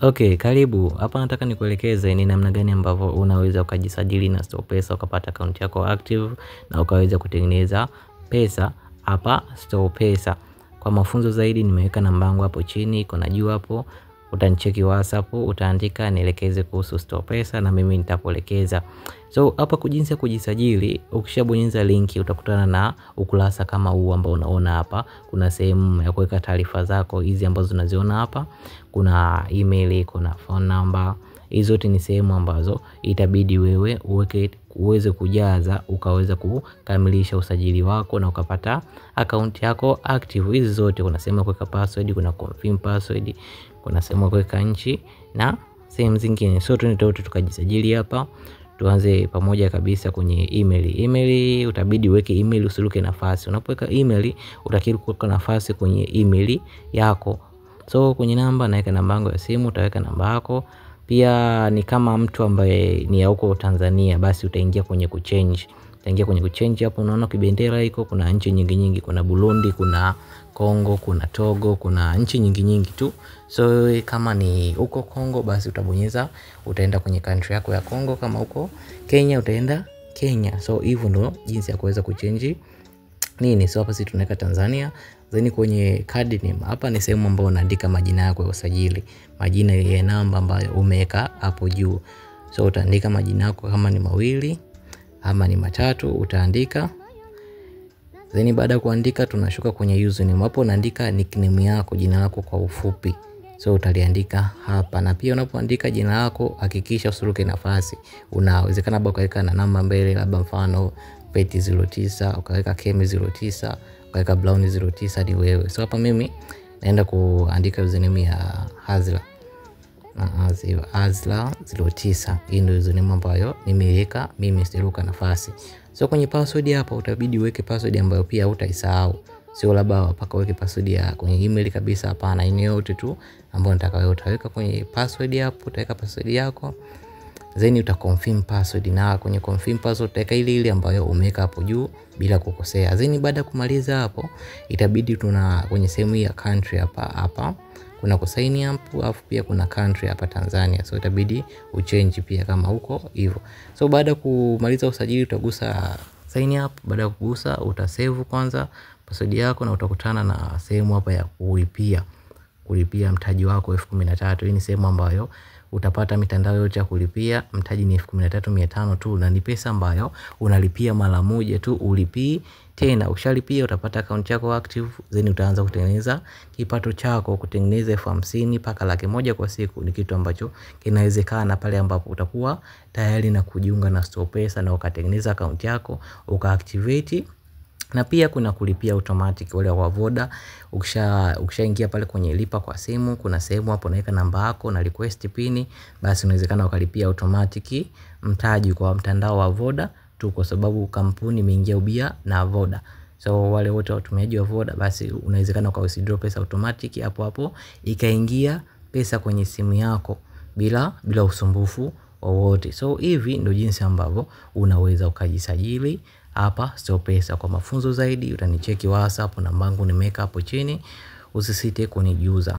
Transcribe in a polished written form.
Okay, karibu. Hapa nataka nikuelekeze ni namna gani ambavyo unaweza ukajisajili na StorePesa ukapata akaunti yako active na ukaweza kutengeneza pesa hapa StorePesa. Kwa mafunzo zaidi nimeweka namba yangu hapo chini, iko na juu hapo. Utanicheki WhatsApp, utaandika nielekeze kuhusu StorePesa na mimi nitakuelekeza. So hapa jinsi ya kujisajili, ukishabonyeza linki utakutana na ukurasa kama huu ambao unaona hapa. Kuna sehemu ya kuweka taarifa zako hizi ambazo unaziona hapa. Kuna email, kuna phone number. Hizo zote ni sehemu ambazo itabidi wewe uweke uweze kujaza ukaweza kukamilisha usajili wako na ukapata account yako active. Hizi zote kuna sehemu ya kuweka password, kuna confirm password, kuna sehemu ya kuweka nchi na sehemu zingine. So twende wote tukajisajili hapa. Tuanze pamoja kabisa kwenye email. Email utabidi uweke email, usiruke nafasi. Unapoweka email utakiwa kuweka nafasi kwenye email yako. So kwenye namba naweka namba yangu ya simu, utaweka namba yako. Pia ni kama mtu ambaye ni ya huko Tanzania, basi utaingia kwenye kuchange. Utaingia kwenye kuchange hapo, unaona kibendera iko, kuna nchi nyingi nyingi, kuna Burundi, kuna Kongo, kuna Togo, kuna nchi nyingi nyingi tu. So wewe kama ni huko Kongo basi utabonyeza, utaenda kwenye country yako ya Kongo. Kama huko Kenya utaenda Kenya. So hivyo ndo jinsi ya kuweza kuchange nini. So hapa sisi tunaweka Tanzania. Then kwenye card name hapa ni sehemu ambayo unaandika majina yako ya usajili, majina ya namba ambayo umeweka hapo juu. So utaandika majina yako kama ni mawili ama ni matatu utaandika. Then baada ya kuandika tunashuka kwenye username. Hapo unaandika nickname yako, jina lako kwa ufupi. So utaliandika hapa, na pia unapoandika jina lako hakikisha usiruke nafasi. Unawezekana labda ukaweka na namba mbele, labda mfano Peti 09, ukaweka Kemi 09, ukaweka Brown 09, ni wewe. So hapa mimi naenda kuandika username ya Hazla. Hazla 09. Hii ndio username ambayo nimeiweka mimi, siruka nafasi. So kwenye password hapa utabidi uweke password ambayo pia hutaisahau. Sio labda mpaka uweke password ya kwenye email kabisa, hapana. Ni yote tu ambayo nataka wewe utaweka kwenye password hapo, utaweka password yako. Then uta confirm password, na kwenye confirm password utaweka ile ile ambayo umeweka hapo juu bila kukosea. Then baada kumaliza hapo itabidi tuna kwenye sehemu ya country hapa hapa kuna ku sign up, alafu pia kuna country hapa Tanzania. So itabidi uchange pia kama huko hivyo. So baada kumaliza usajili utagusa sign up. Baada ya kugusa utasave kwanza password yako na utakutana na sehemu hapa ya kulipia. Kulipia mtaji wako 13,000. Hii ni sehemu ambayo utapata mitandao yote ya kulipia. Mtaji ni 13,500 tu, na ni pesa ambayo unalipia mara moja tu, ulipii tena. Ukishalipia utapata account yako active, then utaanza kutengeneza kipato chako. Kutengeneza 50,000 mpaka 100,000 kwa siku ni kitu ambacho kinawezekana pale ambapo utakuwa tayari na kujiunga na StorePesa na ukatengeneza account yako ukaactivate. Na pia kuna kulipia automatic wale wa Voda. Ukishaingia pale kwenye lipa kwa simu, kuna sehemu hapo unaweka namba yako na request pin, basi unawezekana ukalipia automatic mtaji kwa mtandao wa Voda tu, kwa sababu kampuni imeingia ubia na Voda. So wale wote watumiaji wa Voda, basi unawezekana uka withdraw pesa automatic hapo hapo, ikaingia pesa kwenye simu yako bila usumbufu wowote. So hivi ndio jinsi ambavyo unaweza ukajisajili hapa StorePesa. Kwa mafunzo zaidi utanicheki WhatsApp, namba yangu nimeweka hapo chini. Usisite kunijuza.